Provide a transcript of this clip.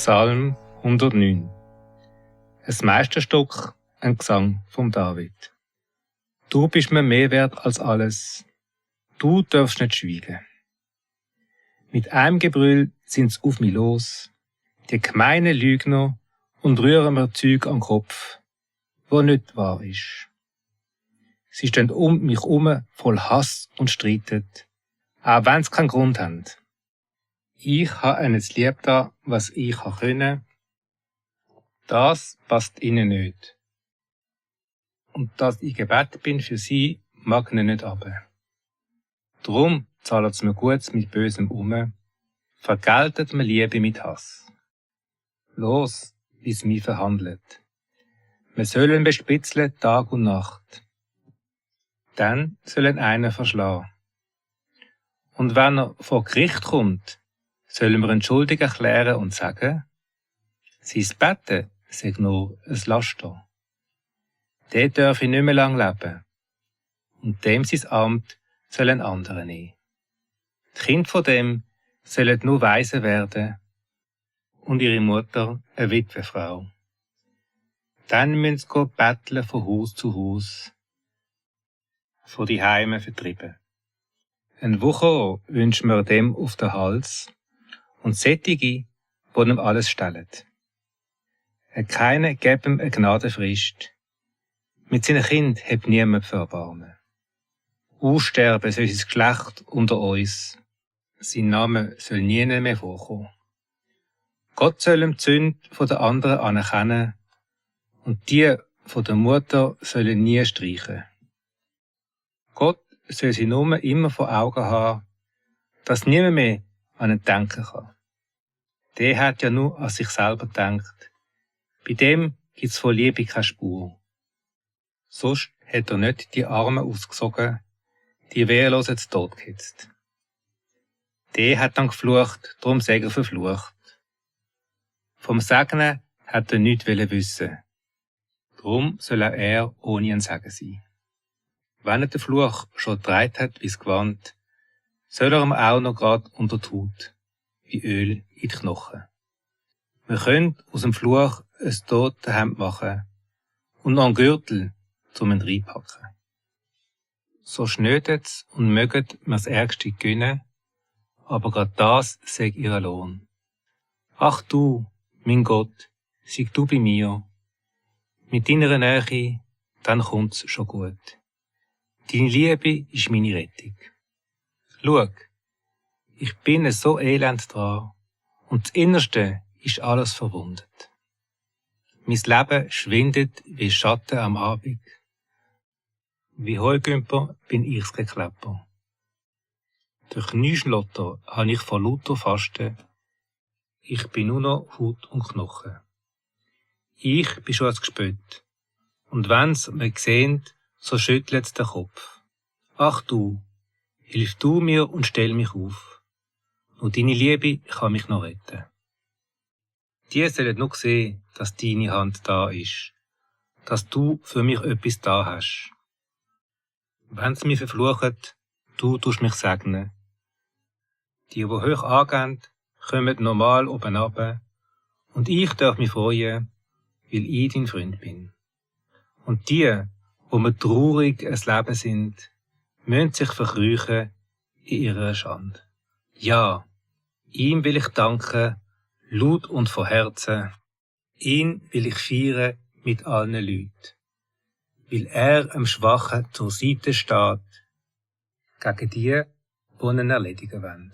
Psalm 109. Ein Meisterstück, ein Gesang vom David. Du bist mir mehr wert als alles. Du darfst nicht schweigen. Mit einem Gebrüll sind's auf mich los, die gemeinen Lügner, und rühren mir Zeug am Kopf, wo nicht wahr ist. Sie stehen um mich voll Hass und streiten, auch wenn's keinen Grund haben. Ich ha eines lieb da, was ich ha können. Das passt ihnen nicht. Und dass ich Gebet bin für sie, mag ihnen nicht aber. Drum zahlet's mir Gutes mit Bösem vergeltet mir Liebe mit Hass. Los, wie's mich verhandelt. Wir sollen bespitzeln Tag und Nacht. Dann sollen einer verschlagen. Und wenn er vor Gericht kommt, sollen wir ihn schuldig erklären und sagen, sein Betten sei nur ein Laster. Der darf nicht mehr lang leben. Und dem sein Amt soll ein anderer nehmen. Die Kinder von dem sollen nur Waise werden und ihre Mutter eine Witwenfrau. Dann müssen sie betteln von Haus zu Haus, von die Heime vertrieben. Ein Wucherer wünscht mir dem auf den Hals und sättige, die ihm alles stellen. Keiner gibt ihm eine Gnadenfrist. Mit seinen Kindern hat niemand für Erbarmen. Aussterben soll sein Geschlecht unter uns. Sein Name soll nie mehr vorkommen. Gott soll ihm die Sünde von den anderen anerkennen und die von der Mutter sollen nie streichen. Gott soll sie nur immer vor Augen haben, dass niemand mehr an ihn denken kann. Der hat ja nur an sich selber gedacht. Bei dem gibt's von Liebe keine Spur. Sonst hat er nicht die Arme ausgesogen, die Wehrlosen zu Tod gehetzt. Der hat dann geflucht, drum sei er verflucht. Vom Segnen hat er nichts wissen. Drum soll auch er ohne ein Segen sein. Wenn er den Fluch schon getragen hat wie's Gewand, soll er ihm auch noch grad unter die Haut, wie Öl in die Knochen. Wir können aus dem Fluch ein Totenhemd machen und noch einen Gürtel zum ihn reinpacken. So schnödet's und möget mir's Ärgste gönnen, aber grad das sei ihr Lohn. Ach du, mein Gott, sei du bei mir. Mit deiner Nähe, dann kommt's schon gut. Deine Liebe ist meine Rettung. Schau, ich bin so elend dran und das Innerste ist alles verwundet. Mein Leben schwindet wie Schatten am Abend. Wie Heugümper bin ich's Geklepper. Durch Knieschlotter habe ich vor lauter Fasten. Ich bin nur noch Haut und Knochen. Ich bin schon ein Gespött. Und wenn's mir seht, so schüttelt's den Kopf. Ach du, hilf du mir und stell mich auf. Nur deine Liebe kann mich noch retten. Die sollen nur sehen, dass deine Hand da ist. Dass du für mich etwas da hast. Wenn's mich verfluchen, du tust mich segnen. Die hoch angehen, kommen normal oben runter. Und ich darf mich freuen, weil ich dein Freund bin. Und die, wo mir traurig ein Leben sind, müssen sich verkrüchen in ihrer Schande. Ja, ihm will ich danken, laut und von Herzen. Ihn will ich feiern mit allen Leuten. Weil er am Schwachen zur Seite steht, gegen die ihn erledigen wollen.